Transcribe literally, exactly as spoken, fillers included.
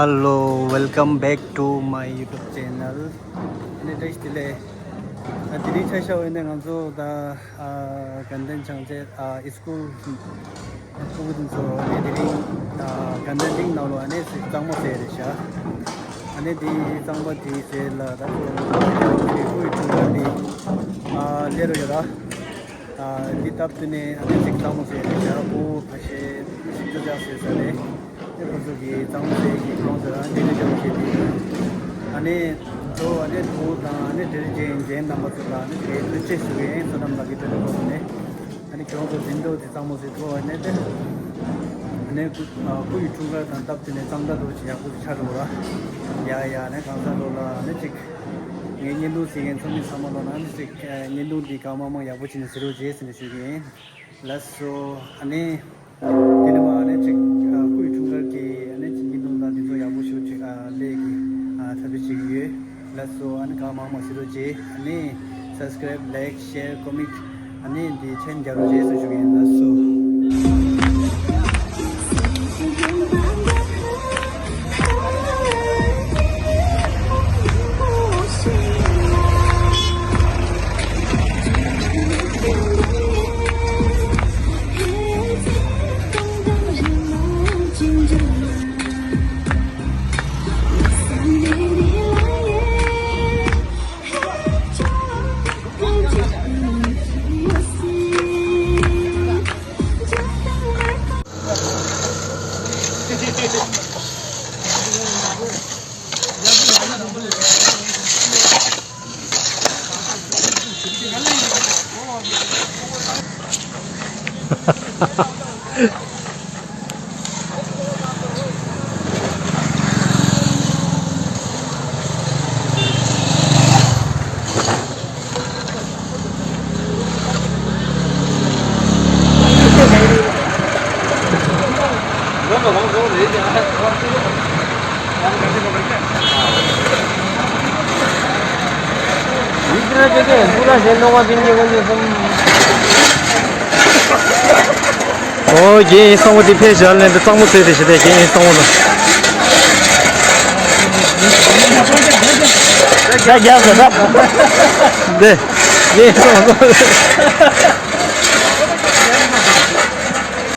Hello, welcome back to my YouTube channel. ཨ་ནི་བཀྲ་ཤིས་བདེ་ལེགས། ཨ་དེ་རིང་ཆ་བཞག་པ་ཡིན་ན་ང་ཚོ་ད་ཨ་དགའ་ལྡན་བྱང་རྩེ་ཨ་ཨི་སི་ཀུལ་ཕྲུ་གུ་དེ་ཚོ་ཨ་ནི་དེ་རིང་ཨ་དགའ་ལྡན་རིང་ནང་ལོ་ཨ་ནི་གཙང་མ་ཟས་རེད་ཤག་ཨ་ནི་དེ་གཙང་པ་དེ་ཟས་ལ་ད་ཁོ་ཁོའི་ཕྲུ་གུ་དེ་ཨ་སླེབས་རོགས་ཡོད་ར། ཨ་འདི་སྟབས་བསྟུན་ནས་ཨ་ནི་གཅིག་གཙང་མ་ཟས་རེད་ཤག་ཁོ་ཕ་ཤེ་ཞིབ་ཏུ་ཅག་ཟས་ས་རེད། ཨེ་ཁོ་ཚོ་གི་གཙང་མ་ཟས་ཀྱི་ཁོང་ཚོ་ཨ་ནི་དེ་འདྲ་བྱས་ཏེ། ཨ་ནི་ཁོ་ཨ་ནི་ཁོ་དང་ཨ་ནི་དེ་རིང་རྒན་རྒན་རྣམ་པ་ཚོ་ལ་ཨ་ནི་དེ་ཐུགས་རྗེ་ཆེ་ཞུ་གི་ཡིན། བསོད་ནམས་ལགས་ཀྱི་དྲིན་ལ་ཐོགས་ནས་ཨ་ནི་ཁྱོད་ཚོ་འཛིན་གྲྭ་དེ་གཙང་མ་ཟས་ཐུབ་པ་ཨ་ནི་དེ་ཨ་ནི་སྐུ་ཨ་སྐུ་ཡི་འཁྲུངས་སྐར་དང་སྟབས་བསྟུན་ནས་གཙང་སྦྲ་འདྲ་བོ་ཅིག་ཡག་པོ་ཅིག་ཆགས་འགྲོ་ར། ཡ་ཡ་ཨ་ནི་གང་ཟག་ལོ་ལ་ཨ་ནི་གཅིག་ངའི་བརྙན་ཐུང་གཟིགས་མཁན་ཚོ་མི་ཚང་མ་ལོ་ན་ཨ་ནི་གཅིག་བརྙན་ཐུང་འདི་གང་མང་མང་ཡག་པོ་བྱས་ནས་གཟིགས་རོགས་བྱེད་ཟེར་ནས་ཞུ་གི་ཡིན། ལགས་སོ། ཨ་ནི། དེ་ནས་མ་ཨ་ནི་ཅིག་ཨ་སྐུའི་འཁྲུངས་སྐར་གྱི་ཨ་ནི་ཅིག་བརྙན་ཐུང་དང་དེ་ཚོ་ཡག་པོ་ཞིག་ཅིག་ཨ་ལས་ཀྱི་ཨ་འཐབ་རྩོད་བྱེད་ཀྱི་ཡོད། ལགས་སོ། ཨ་ནི་གང་མང་མང་གཟིགས་རོགས་བྱེད། ཨ་ནི་subscribe, like, share, comment ཨ་ནི་འདི་མཆན་རྒྱག་རོགས་བྱེད་ཟེར་ཞུ་གི་ཡིན། ལགས་སོ། ཨོ་རྒན་ཡིན་སོང་བ་དེ་ཕེབས་བཞག་ལན་དུ་གཙང་མོ་བཙལ་ཏེ་བྱེད་དེ་རྒན་ཡིན་སོང་བ་དང་། རྒྱ་རྒྱ་ཟེར་ད། འདི་རྒན་ཡིན་སོང་བ།